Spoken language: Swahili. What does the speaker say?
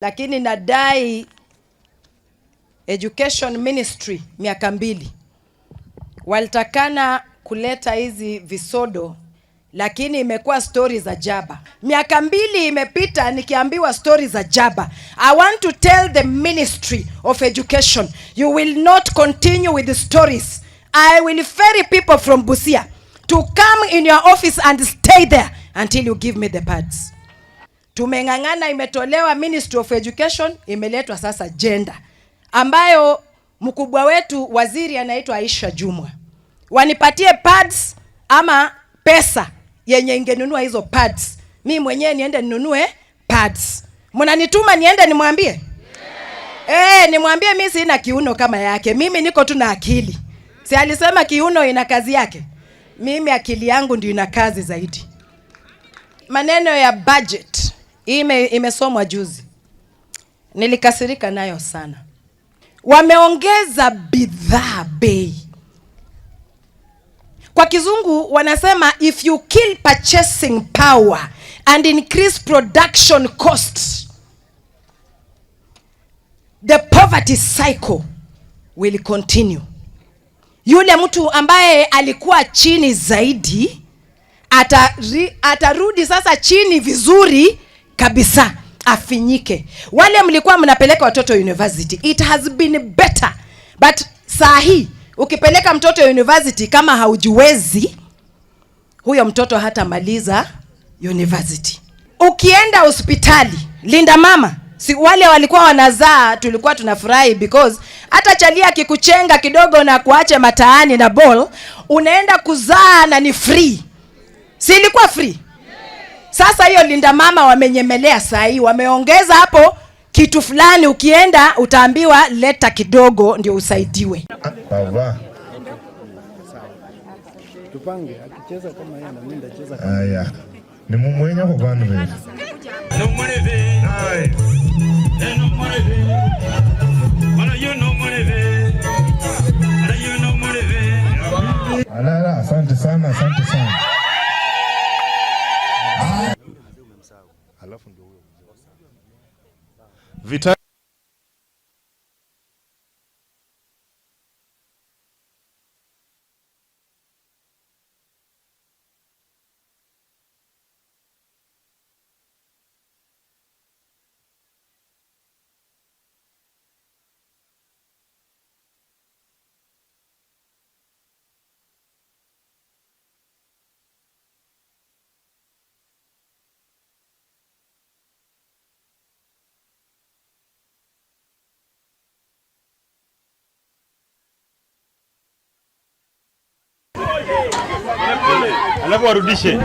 Lakini nadai Education Ministry miaka 2 walitakana kuleta hizi visodo, lakini imekuwa stori za jaba. Miaka 2 imepita nikiambiwa stori za jaba. I want to tell the Ministry of Education, you will not continue with the stories. I will ferry people from Busia to come in your office and stay there until you give me the pads. Tumeng'ang'ana, imetolewa Ministry of Education, imeletwa sasa gender, ambayo mkubwa wetu waziri anaitwa Aisha Jumwa. Wanipatie pads ama pesa yenye ingenunua hizo pads, mi mwenyewe niende ninunue pads. Mnanituma niende nimwambie? Eh, nimwambie mi sina kiuno kama yake, mimi niko tu na akili. Si alisema kiuno ina kazi yake? Mimi akili yangu ndio ina kazi zaidi. Maneno ya budget imesomwa juzi, nilikasirika nayo sana. Wameongeza bidhaa bei. Kwa kizungu wanasema, if you kill purchasing power and increase production cost, the poverty cycle will continue. Yule mtu ambaye alikuwa chini zaidi atarudi sasa chini vizuri kabisa, afinyike. Wale mlikuwa mnapeleka watoto university, it has been better, but saa hii ukipeleka mtoto university kama haujiwezi, huyo mtoto hatamaliza university. Ukienda hospitali, Linda Mama, si wale walikuwa wanazaa, tulikuwa tunafurahi because hata chalia akikuchenga kidogo na kuache mataani na ball, unaenda kuzaa na ni free. Si ilikuwa free? Sasa hiyo Linda Mama wamenyemelea saa hii, wameongeza hapo kitu fulani, ukienda utaambiwa leta kidogo ndio usaidiwe. Baba. Tupange akicheza kama yeye na mimi ndacheza kama Aya. Ni mumwenya ku bantu befu. Nice. Alala, asante sana, asante sana. Alafu ndio huyo Vita alafu warudishe.